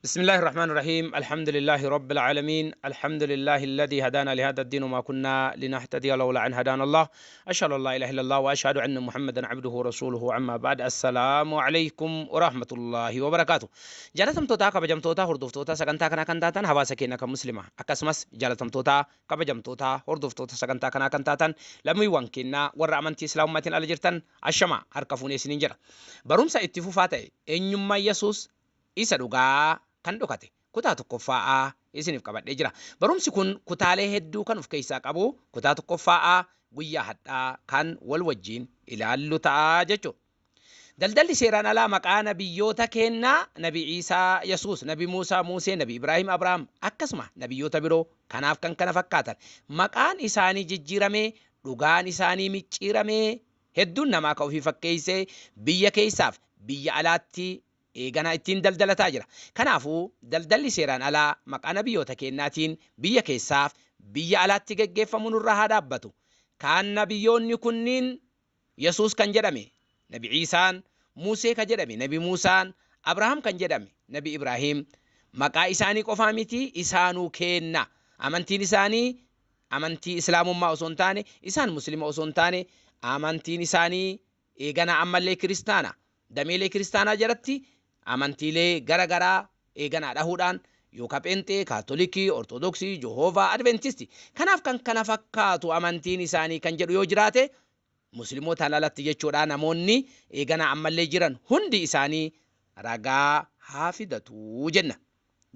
بسم الله الرحمن الرحيم. الحمد لله رب العالمين. الحمد لله الذي هدانا لهذا الدين وما كنا لنهتدي لولا أن هدانا الله. أشهد أن لا إله إلا الله وأشهد أن محمدا عبده ورسوله. أما بعد، السلام عليكم ورحمة الله وبركاته. Jaalatamtoota, kabajamtoota, hordoftoota sagantaa kanaa kan taatan hawaasa keenya kan Muslima, akkasumas jaalatamtoota, kabajamtoota, hordoftoota sagantaa kanaa kan taatan lammiiwwan keenyaa warra amantii Islaamummaatiin ala jirtan, ashama harka fuunee isiniin jira. Barumsa itti fufaa ta'e, eenyummaa Yesuus isa dhugaa kan dhokate, kutaa tokkoffaa isiniif qabadhee jira. Barumsi kun kutaalee hedduu kan of keessaa qabu, kutaa tokkoffaa guyyaa hadhaa kan wal wajjiin ilaallu ta'a jechuudha. Daldalli seeraan alaa maqaa nabiyyoota kennaa, Nabi Iisaa Yesuus, Nabi Muusaa Muusee, Nabi Ibraahim Abrahaam, akkasuma nabiyyoota biroo kanaaf kan kana fakkaatan maqaan isaanii jijjiiramee, dhugaan isaanii micciiramee, hedduun namaa ka ofii fakkeessee biyya keessaaf biyya alaatti eeganaa ittiin daldalataa jira. Kanaafuu daldalli seeraan alaa maqaa nabiyyoota kennaatiin biyya keessaaf biyya alaatti geggeeffamu nurraa haa dhaabbatu. Kaan nabiyyoonni kunniin, Yesuus kan jedhame Nabi Iisaan, Muusee kan jedhame Nabi Muusaan, Abrahaam kan jedhame Nabi Ibraahim, maqaa isaanii qofaa miti, isaanuu kenna. Amantiin isaanii amantii Islaamummaa osoo hin taane, isaan Muslima osoo hin taane, amantiin isaanii eeganaa ammallee Kiristaana. Dameelee Kiristaanaa jalatti amantiilee gara garaa eeganaa dhahuudhaan yookaan Pheenxee, Kaatolikii, Ortodoksii, Jehoovaa, Adventistii kanaaf kan kana fakkaatu amantiin isaanii kan jedhu yoo jiraate, Muslimootaan alatti jechuudha, namoonni eeganaa ammallee jiran hundi isaanii ragaa haa fidatu jenna.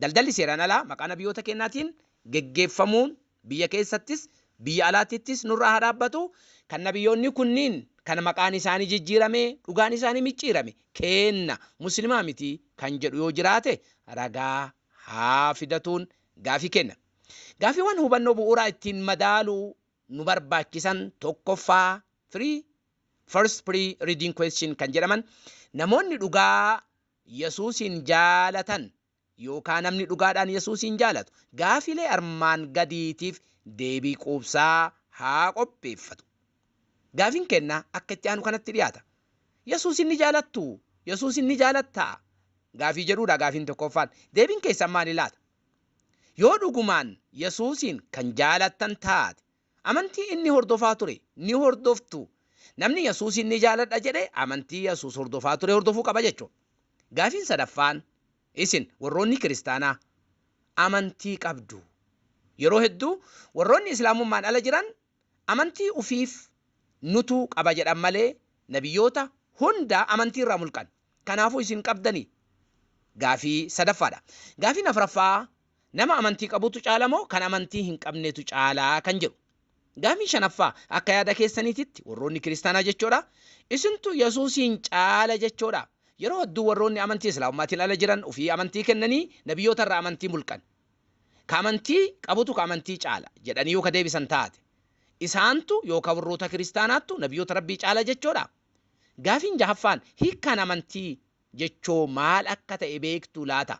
Daldalli seeraan alaa maqaa nabiyyoota kennaatiin geggeeffamuun biyya keessattis biyya alaatittis nurraa haa dhaabbatu. Kan nabiyyoonni kunniin kan maqaan isaanii jijjiirame, dhugaan isaanii micciirame kenna, Muslimaa miti kan jedhu yoo jiraate ragaa haa fidatuun gaafii kenna. Gaafiiwwan hubannoo bu'uuraa ittiin madaaluu nu barbaachisan tokkoffaa, free first pre reading question kan jedhaman, namoonni dhugaa Yesuusin jaalatan yookaan namni dhugaadhaan Yesuusin jaalatu gaafilee armaan gadiitiif deebii quubsaa haa qopheeffatu. Gaafiin kennaa akka itti aanu kanatti dhiyaata. Yesuusin ni jaalattu? Yesuusin ni jaalattaa? Gaafii jedhuudha gaafiin tokkoffaan. Deebiin keessan maali laata? Yoo dhugumaan Yesuusin kan jaalattan taate, amantii inni hordofaa ture ni hordoftu. Namni Yesuusin ni jaaladha jedhe amantii Yesuus hordofaa ture hordofuu qaba jechuudha. Gaafiin sadaffaan, isin warroonni Kiristaanaa amantii qabdu. Yeroo hedduu warroonni Islaamummaan ala jiran amantii ufiif nutu qaba jedhan malee nabiyyoota hunda amantii irraa mulqan. Kanaafuu isin qabdanii? Gaafii sadaffaadha. Gaafiin afuraffaa, nama amantii qabutu caala moo kan amantii hin qabnetu caalaa kan jedhu. Gaafiin shanaffaa, akka yaada keessaniititti warroonni Kiristaanaa jechuudha. Isintu Yesuusiin caala jechuudha. Yeroo hedduu warroonni amantii Islaamummaatiin ala jiran ofii amantii kennanii nabiyyoota irraa amantii mulqan. Ka amantii qabutu ka amantii caala jedhanii yoo ka deebisan taate, isaantu yookaan warroota Kiristaanaattu nabiyyoota Rabbii caala jechuudha. Gaafiin jahaffaan, hiikkaan amantii jechoo maal akka ta'e beektu laata?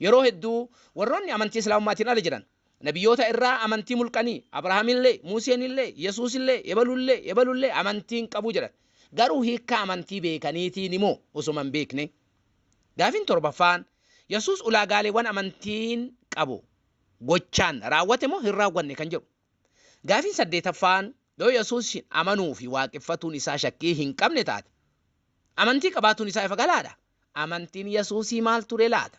Yeroo hedduu warroonni amantii Islaamummaatiin ala jiran nabiyyoota irraa amantii mulqanii Abrahaamillee, Museenillee, Yesuusillee, ebalullee, ebalullee amantiin qabu jedhan. Garuu hiikkaa amantii beekaniitiin immoo osuma hin beekne. Gaafiin torbaffaan, Yesuus ulaagaaleewwan amantiin qabu gochaan raawwate moo hin raawwanne kan jedhu. Gaafiin saddeetaffaan, yoo Yesuus amanuu fi waaqeffatuun isaa shakkii hin qabne taate, amantii qabaatuun isaa ifa galaadha. Amantiin Yesuusii maal ture laata?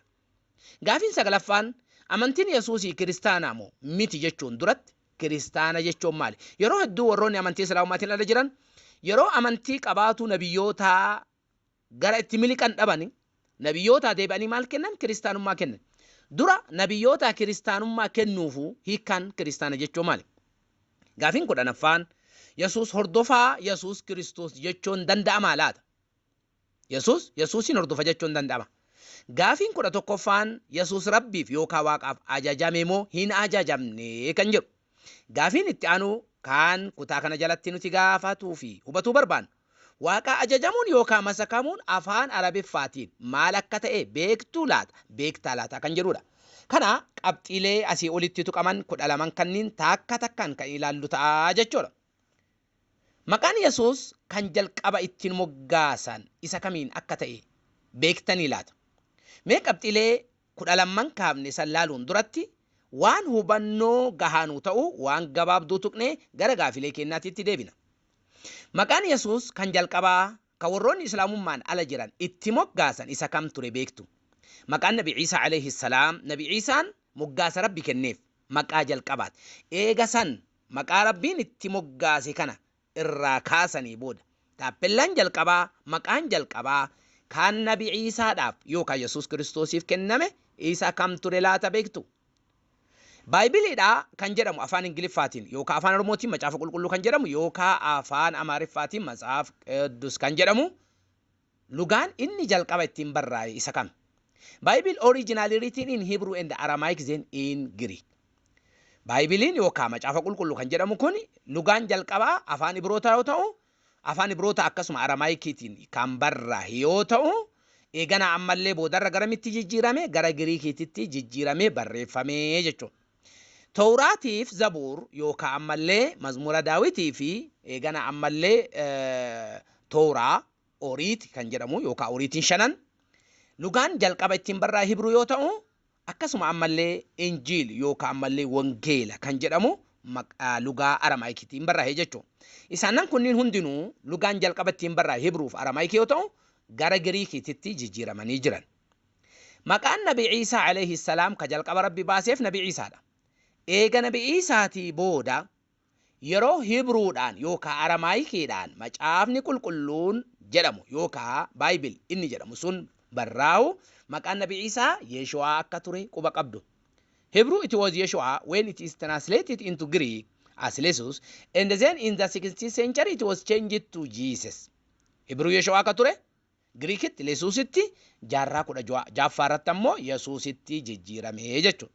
Gaafiin saglaffaan, amantiin Yesuusii Kiristaanaa moo miti jechuun duratti Kiristaana jechuun maali? Yeroo hedduu warroonni amantii Islaamummaatiin ala jiran yeroo amantii qabaatuu nabiyyootaa gara itti miliqan dhabani nabiyyootaa deebi'anii maal kennan? Kiristaanummaa kennan. Dura nabiyyootaa Kiristaanummaa kennuufu hiikkaan Kiristaana jechuun maali? Gaafiin 10ffaan, Yesuus hordofaa Yesuus Kiristoos jechuun danda'amaa laata? Yesuus Yesuusin hordofa jechuun danda'ama. Gaafiin 11ffaan, Yesuus Rabbiif yookaan Waaqaaf ajajame moo hin ajajamne kan jedhu. Gaafiin itti aanu kan kutaa kana jalatti nuti gaafatuu fi hubatuu barbaannu, Waaqaa ajajamuun yookaan masakamuun afaan Arabiffaatiin maal akka ta'e beektuu laata? Beektaa laata kan jedhudha. Kana qabxiilee asii olitti tuqaman 12n kanniin takka takkaan kan ilaallu ta'a jechuudha. Maqaan Yesuus kan jalqaba ittiin moggaasan isa kamiin akka ta'e beektanii laata? Mee qabxiilee 12n kaafne san laaluun duratti waan hubannoo gahaa nuu ta'u waan gabaabduu tuqnee gara gaafilee keennaatitti deebina. Maqaan Yesuus kan jalqabaa ka warroonni Islaamummaan ala jiran itti moggaasan isa kam ture beektu? Maqaan Nabi Iisaa aleyhi salaam, Nabi Iisaan moggaasa Rabbi kenneef maqaa jalqabaati. Eega san maqaa Rabbiin itti moggaase kana irraa kaasanii booda taappellaan jalqabaa, maqaan jalqabaa kan Nabi Iisaadhaaf yookaan Yesuus Kiristoosiif kenname isa kam ture laata beektu? Baaybiliidha kan jedhamu afaan Ingiliffaatiin yookaan afaan Oromootiin Macaafa Qulqulluu kan jedhamu yookaan afaan Amaariffaatiin Matsaaf Qiddus kan jedhamu lugaan inni jalqaba ittiin barraa'e isa kam? Bible originally written in Hebrew and Aramaic, then in Greek. Baaybiliin yookaan Macaafa Qulqulluu kan jedhamu kun lugaan jalqabaa afaan Ibrootaa yoo ta'u, afaan Ibroota akkasuma Aramaayikiitiin kan barraa'e yoo ta'u, eegana ammallee boodarra garamitti jijjiirame? Gara Giriikiititti jijjiirame barreeffame jechuudha. Tawraatiif Zabuur yookaan ammallee Mazmura Daawitii fi eegana ammallee Tooraa Oriit kan jedhamu yookaan Oriitiin shanan lugaan jalqaba ittiin barraa'e Hibruu yoo ta'u, akkasuma ammallee Injiil yookaan ammallee Wangeela kan jedhamu lugaa Aramaayikiitiin barraa'e jechuudha. Isaanan kunniin hundinuu lugaan jalqaba ittiin barraa'e Hibruuf Aramaayikii yoo ta'u, gara Giriikiititti jijjiiramanii jiran. Maqaan Nabi Iisaa alayhi salaam ka jalqaba Rabbi baaseef Nabi Iisaadha. Eega Nabi Iisaatii booda yeroo Hibruudhaan yookaan Aramaayikiidhaan Macaafni Qulqulluun jedhamu yookaan Bible inni jedhamu sun barraa'u, maqaan Nabi Iisaa Yeshu'aa akka ture quba qabdu. Hebrew it was Yeshua when it is translated into Greek as Jesus, and then in the 16th century it was changed to Jesus. Hebrew Yeshua akka ture, Giriikitti Yesuusitti, jaarraa 16ffaa irratti ammoo Yesuusitti jijjiirame jechuudha.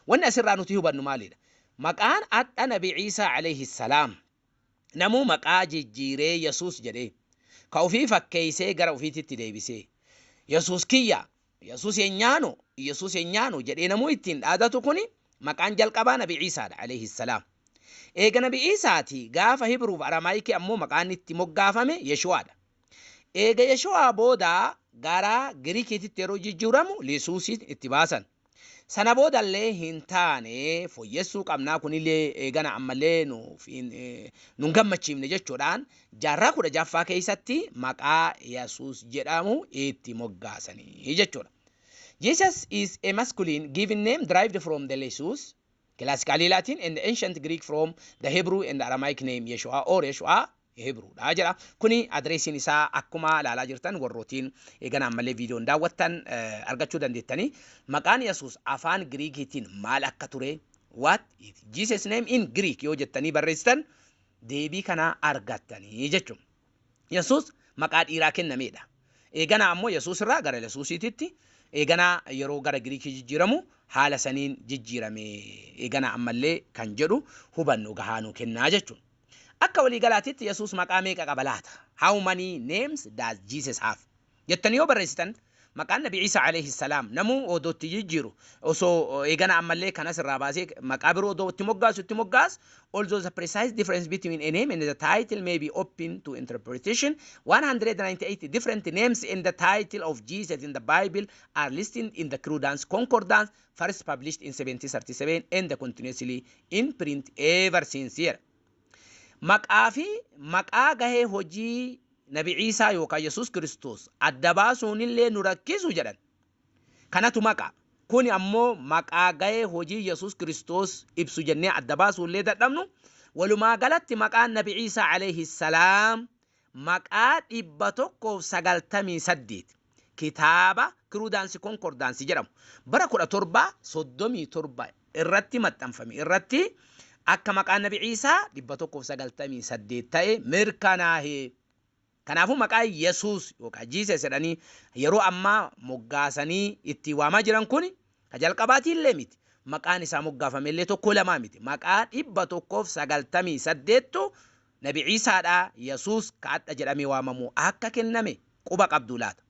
Wanni asirraa nuti hubannu maalidha? Maqaan adha Nabi Iisaa alayhi salaam namuu maqaa jijjiiree Yesuus jedhee ka ofii fakkeeysee gara ofiititti deebisee Yesuus kiyya, Yesuus yenyaano, Yesuus yenyaano jedhee namuu ittiin dhaadatu kuni maqaan jalqabaa Nabi Iisaadha alayhi salaam. Eega Nabi Iisaati gaafa Hibruuf Aramaayikii ammoo maqaan itti moggaafame Yeshuwaadha. Eega Yeshuwaa booda gara Giriikiititti yeroo jijjiiramu Yesuusiin itti baasan. Sana boodallee hin taane, fooyyessuu qabnaa, kunillee eegana ammallee nuuf nun gammachiifne jechuudhaan jaarraa 16ffaa keessatti maqaa Yesuus jedhamu itti moggaasanii jechuudha. Jesus is a masculine given name derived from the Jesus, classically Latin and ancient Greek, from the Hebrew and Aramaic name Yeshua or Yeshua Hebruudha jedha. Kuni adreesiin isaa akkuma ilaalaa jirtan warrootiin eegana ammallee viidiyoon daawwattan argachuu dandeettanii. Maqaan Yesuus afaan Giriikiitiin maal akka ture, "What is Jesus name in Greek?" yoo jettanii barreessitan deebii kana argattanii jechuudha. Yesuus maqaa dhiiraa kennamedha. Eeganaa ammoo Yesuus irraa gara Yesuusiititti eeganaa yeroo gara Giriikii jijjiiramu haala saniin jijjiirame eeganaa ammallee kan jedhu hubannu gahaa nuu kennaa jechuudha. Akka waliigalaatitti Yesuus maqaa meeqa qaba laata? "How many names does Jesus have?" jettanii yoo barreessitan, maqaan Nabi Iisaa alayhi salaam namuu odoo itti jijjiiru, osoo eegana ammallee kanas irraa baasee maqaa biroo odoo itti moggaasu, although the precise difference between a name and the title may be open to interpretation, 198 different names in the title of Jesus in the Bible are listed in the Crudans Concordance, first published in 1737 and continuously in print ever since here. Maqaa fi maqaa gahee hojii Nabi Iisaa yookaan Yesuus Kiristoos adda baasuunillee nu rakkisu jedhan. Kanatu maqaa. Kuni ammoo maqaa gahee hojii Yesuus Kiristoos ibsu jennee adda baasuullee dadhabnu, walumaa galatti maqaan Nabi Iisaa alayhi salaam maqaa 198 kitaaba Crudans Concordance jedhamu bara 1737 irratti maxxanfame irratti akka maqaan Nabi Iisaa 198 ta'e mirkanaa'e. Kanaafuu maqaa Yesuus yookaan Jesus jedhanii yeroo ammaa moggaasanii itti waamaa jiran kun ka jalqabaatiillee miti. Maqaan isaa moggaafame illee tokko lamaa miti. Maqaa 198tu Nabi Iisaadhaa Yesuus kaadha jedhamee waamamu akka kenname quba qabdu laata?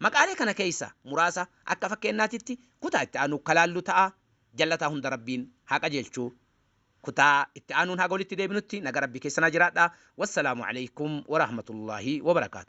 Maqaalee kana keessa muraasa akka fakkeenyaatitti kutaa itti aanu kalaallu ta'a. Jallataa hunda Rabbiin haa qajeelchuu. Kutaa itti aanuun haga walitti deebinutti naga Rabbii keessanaa jiraadha. Wassalaamu alaikum warahmatullaahi wabarakaatu.